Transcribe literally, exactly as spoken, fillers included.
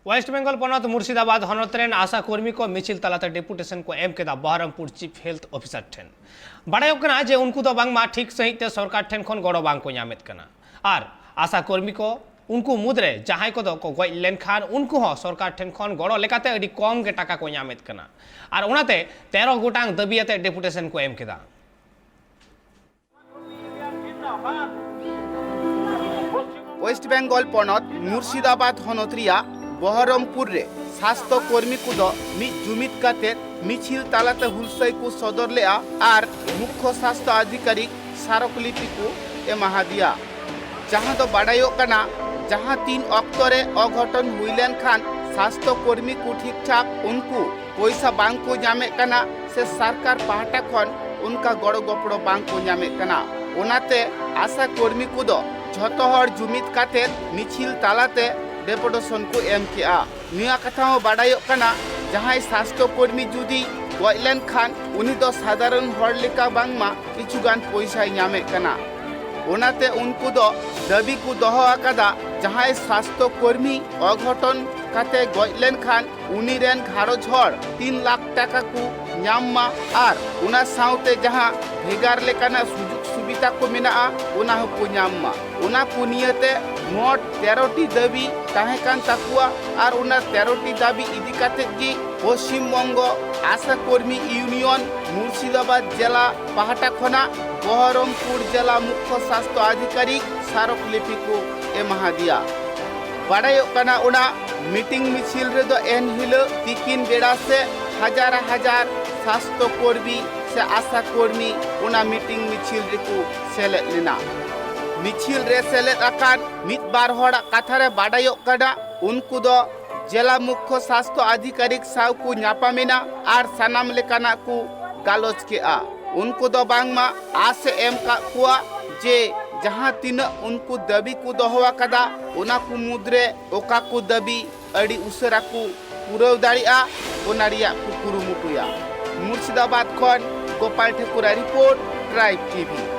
West Bengal ᱯᱚᱱᱚᱛ ᱢᱩᱨᱥᱤᱫᱟᱵᱟᱫᱽ ᱦᱚᱱᱚᱛ ᱨᱮᱱ ᱟᱥᱟ ᱠᱚᱨᱢᱤ ᱠᱚ ᱢᱤᱪᱷᱤᱞ ᱛᱟᱞᱟᱛᱮ ᱰᱮᱯᱩᱴᱮᱥᱚᱱ ᱠᱚ ᱮᱢ ᱠᱮᱫᱟ ᱵᱚᱦᱚᱨᱚᱢᱯᱩᱨ ᱪᱤᱯ ᱦᱮᱞᱛᱷ ᱚᱯᱷᱤᱥᱟᱨ ᱴᱷᱮᱱ᱾ ᱵᱟᱲᱟᱭᱚᱜ ᱠᱟᱱᱟ ᱡᱮ ᱩᱱᱠᱩ ᱫᱚ ᱵᱟᱝᱢᱟ ᱴᱷᱤᱠ ᱥᱟᱺᱦᱤᱡ ᱛᱮ ᱥᱚᱨᱠᱟᱨ ᱴᱷᱮᱱ ᱠᱷᱚᱱ ᱜᱚᱲᱚ ᱵᱟᱝ ᱠᱚ ᱧᱟᱢᱮᱫ ᱠᱟᱱᱟ᱾ ᱟᱨ ᱟᱥᱟ ᱠᱚᱨᱢᱤ ᱠᱚ ᱩᱱᱠᱩ ᱢᱩᱫᱽᱨᱮ ᱡᱟᱦᱟᱸᱭ ᱠᱚᱫᱚ ᱠᱚ ᱜᱚᱡ ᱞᱮᱱᱠᱷᱟᱱ ᱩᱱᱠᱩ ᱦᱚᱸ ᱥᱚᱨᱠᱟᱨ ᱴᱷᱮᱱ ᱠᱷᱚᱱ ᱜᱚᱲᱚ ᱞᱮᱠᱟᱛᱮ ᱟᱹᱰᱤ ᱠᱚᱢ ᱜᱮ ᱴᱟᱠᱟ ᱠᱚ ᱧᱟᱢᱮᱫ ᱠᱟᱱᱟ᱾ ᱟᱨ ᱚᱱᱟᱛᱮ ᱛᱮᱨᱚ ᱜᱚᱴᱟᱝ ᱫᱟᱹᱵᱤ ᱟᱛᱮ ᱰᱮᱯᱩᱴᱮᱥᱚᱱ ᱠᱚ ᱮᱢ ᱠᱮᱫᱟ᱾ ᱳᱭᱮᱥᱴ ᱵᱮᱝᱜᱚᱞ ᱯᱚᱱᱚᱛ ᱢᱩᱨᱥᱤᱫᱟᱵᱟᱫᱽ ᱦᱚᱱᱚᱛ ᱨᱮᱭᱟᱜ ᱵᱚᱦᱚᱨᱚᱢᱯᱩᱨ ᱨᱮ ᱥᱟᱥᱛᱷᱚ ᱠᱚᱨᱢᱤ ᱠᱚᱫᱚ ᱢᱤᱫ ᱡᱩᱢᱤᱫ ᱠᱟᱛᱮ ᱢᱤᱪᱷᱤᱞ ᱛᱟᱞᱟᱛᱮ ᱦᱩᱞᱥᱟᱹᱭ ᱠᱚ ᱥᱚᱫᱚᱨ ᱞᱮᱫᱼᱟ ᱟᱨ ᱢᱩᱠᱷᱭᱚ ᱥᱟᱥᱛᱷᱚ ᱟᱫᱷᱤᱠᱟᱨᱤᱠ ᱥᱟᱨᱚᱠ ᱞᱤᱯᱤ ᱠᱚ ᱮᱢᱟᱦᱟᱫᱮᱭᱟ, ᱡᱟᱦᱟᱸ ᱫᱚ ᱵᱟᱰᱟᱭᱚᱜ ᱠᱟᱱᱟ, ᱡᱟᱦᱟᱸ ᱛᱤᱱ ᱚᱠᱛᱚ ᱨᱮ ᱚᱜᱷᱚᱴᱚᱱ ᱦᱩᱭ ᱞᱮᱱᱠᱷᱟᱱ ᱥᱟᱥᱛᱷᱚ ᱠᱚᱨᱢᱤ ᱠᱚ ᱴᱷᱤᱠ ᱴᱷᱟᱠ ᱩᱱᱠᱩ ᱯᱚᱭᱥᱟ ᱵᱟᱝ ᱠᱚ ᱧᱟᱢᱮᱫ ᱠᱟᱱᱟ ᱥᱮ ᱥᱚᱨᱠᱟᱨ ᱯᱟᱦᱴᱟ ᱠᱷᱚᱱ ᱚᱱᱠᱟ ᱜᱚᱲᱚ ᱜᱚᱯᱚᱲᱚ ᱵᱟᱝ ᱠᱚ ᱧᱟᱢᱮᱫ ᱠᱟᱱᱟ᱾ ᱚᱱᱟᱛᱮ ᱟᱥᱟ ᱠᱚᱨᱢᱤ ᱠᱚᱫᱚ ᱡᱷᱚᱛᱚ ᱦᱚᱲ ᱡᱩᱢᱤᱫ ᱠᱟᱛᱮ ᱢᱤᱪᱷᱤᱞ ᱛᱟᱞᱟᱛᱮ ᱰᱮᱯᱩᱴᱮᱥᱚᱱ ᱠᱚ ᱮᱢ ᱠᱮᱜᱼᱟ᱾ ᱱᱤᱭᱟᱹ ᱠᱟᱛᱷᱟ ᱦᱚᱸ ᱵᱟᱰᱟᱭᱚᱜ ᱠᱟᱱᱟ, ᱡᱟᱦᱟᱸᱭ ᱥᱟᱥᱛᱷᱚ ᱠᱚᱨᱢᱤ ᱡᱩᱫᱤ ᱜᱚᱡ ᱞᱮᱱᱠᱷᱟᱱ ᱩᱱᱤ ᱫᱚ ᱥᱟᱫᱷᱟᱨᱚᱱ ᱦᱚᱲ ᱞᱮᱠᱟ ᱵᱟᱝᱢᱟ ᱠᱤᱪᱷᱩ ᱜᱟᱱ ᱯᱚᱭᱥᱟᱭ ᱧᱟᱢᱮᱫ ᱠᱟᱱᱟ᱾ ᱚᱱᱟᱛᱮ ᱩᱱᱠᱩ ᱫᱚ ᱫᱟᱹᱵᱤ ᱠᱚ ᱫᱚᱦᱚ ᱟᱠᱟᱫᱟ, ᱡᱟᱦᱟᱸᱭ ᱥᱟᱥᱛᱷᱚ ᱠᱚᱨᱢᱤ ᱚᱜᱷᱚᱴᱚᱱ ᱠᱟᱛᱮ ᱜᱚᱡ ᱞᱮᱱᱠᱷᱟᱱ ᱩᱱᱤ ᱨᱮᱱ ᱜᱷᱟᱨᱚᱸᱡᱽ ᱦᱚᱲ ᱛᱤᱱ ᱞᱟᱠᱷ ᱴᱟᱠᱟ ᱠᱚ ᱧᱟᱢ ᱢᱟ ᱟᱨ ᱚᱱᱟ ᱥᱟᱶᱛᱮ ᱡᱟᱦᱟᱸ ᱵᱷᱮᱜᱟᱨ ᱞᱮᱠᱟᱱᱟᱜ ᱥᱩᱡᱳᱜᱽ ᱥᱩᱵᱤᱫᱷᱟ ᱠᱚ ᱢᱮᱱᱟᱜᱼᱟ, ᱚᱱᱟ ᱦᱚᱸᱠᱚ ᱧᱟᱢ ᱢᱟ᱾ ᱚᱱᱟ ᱠᱚ ᱱᱤᱭᱟᱹᱛᱮ ᱢᱳᱴ ᱛᱮᱨᱚ ᱴᱤ ᱫᱟᱹᱵᱤ ᱛᱟᱦᱮᱸ ᱠᱟᱱ ᱛᱟᱠᱚᱣᱟ ᱟᱨ ᱚᱱᱟ ᱛᱮᱨᱚ ᱴᱤ ᱫᱟᱹᱵᱤ ᱤᱫᱤ ᱠᱟᱛᱮ ᱜᱮ ᱯᱚᱥᱪᱤᱢ ᱵᱚᱝᱜᱚ ᱟᱥᱟ ᱠᱚᱨᱢᱤ ᱤᱭᱩᱱᱤᱭᱚᱱ ᱢᱩᱨᱥᱤᱫᱟᱵᱟᱫᱽ ᱡᱮᱞᱟ ᱯᱟᱦᱴᱟ ᱠᱷᱚᱱᱟᱜ ᱵᱚᱦᱚᱨᱚᱢᱯᱩᱨ ᱡᱮᱞᱟ ᱢᱩᱠᱷᱭᱚ ᱥᱟᱥᱛᱷᱚ ᱟᱫᱷᱤᱠᱟᱨᱤᱠ ᱥᱟᱨᱚᱠ ᱞᱤᱯᱤ ᱠᱚ ᱮᱢᱟᱦᱟᱫᱮᱭᱟ᱾ ᱵᱟᱰᱟᱭᱚᱜ ᱠᱟᱱᱟ, ᱚᱱᱟ ᱢᱤᱴᱤᱝ ᱢᱤᱪᱷᱤᱞ ᱨᱮᱫᱚ ᱮᱱ ᱦᱤᱞᱳᱜ ᱛᱤᱠᱤᱱ ᱵᱮᱲᱟ ᱥᱮ ᱦᱟᱡᱟᱨ ᱦᱟᱡᱟᱨ ᱥᱟᱥᱛᱷᱚ ᱠᱚᱨᱢᱤ ᱥᱮ ᱟᱥᱟ ᱠᱚᱨᱢᱤ ᱚᱱᱟ ᱢᱤᱴᱤᱝ ᱢᱤᱪᱷᱤᱞ ᱨᱮᱠᱚ ᱥᱮᱞᱮᱫ ᱞᱮᱱᱟ᱾ ᱢᱤᱪᱷᱤᱞ ᱨᱮ ᱥᱮᱞᱮᱫ ᱟᱠᱟᱱ ᱢᱤᱫ ᱵᱟᱨ ᱦᱚᱲᱟᱜ ᱠᱟᱛᱷᱟ ᱨᱮ ᱵᱟᱰᱟᱭᱚᱜ ᱠᱟᱱᱟ, ᱩᱱᱠᱩ ᱫᱚ ᱡᱮᱞᱟ ᱢᱩᱠᱷᱭᱚ ᱥᱟᱥᱛᱷᱚ ᱟᱫᱷᱤᱠᱟᱨᱤᱠ ᱥᱟᱶ ᱠᱚ ᱧᱟᱯᱟᱢᱮᱱᱟ ᱟᱨ ᱥᱟᱱᱟᱢ ᱞᱮᱠᱟᱱᱟᱜ ᱠᱚ ᱜᱟᱞᱚᱪ ᱠᱮᱜᱼᱟ᱾ ᱩᱱᱠᱩ ᱫᱚ ᱵᱟᱝᱢᱟ ᱟᱥ ᱮ ᱮᱢ ᱠᱟᱜ ᱠᱚᱣᱟ ᱡᱮ ᱡᱟᱦᱟᱸ ᱛᱤᱱᱟᱹᱜ ᱩᱱᱠᱩ ᱫᱟᱹᱵᱤ ᱠᱚ ᱫᱚᱦᱚ ᱟᱠᱟᱫᱟ, ᱚᱱᱟ ᱠᱚ ᱢᱩᱫᱽᱨᱮ ᱚᱠᱟ ᱠᱚ ᱫᱟᱹᱵᱤ ᱟᱹᱰᱤ ᱩᱥᱟᱹᱨᱟ ᱠᱚ ᱯᱩᱨᱟᱹᱣ ᱫᱟᱲᱮᱭᱟᱜᱼᱟ, ᱚᱱᱟ ᱨᱮᱭᱟᱜ ᱠᱚ ᱠᱩᱨᱩᱢᱩᱴᱩᱭᱟ᱾ ᱢᱩᱨᱥᱤᱫᱟᱵᱟᱫᱽ ᱠᱷᱚᱱ ᱜᱳᱯᱟᱞ ᱴᱷᱟᱹᱠᱩᱨᱟᱜ ᱨᱤᱯᱳᱨᱴ, ᱴᱨᱟᱭᱤᱵᱽ ᱴᱤᱵᱷᱤ᱾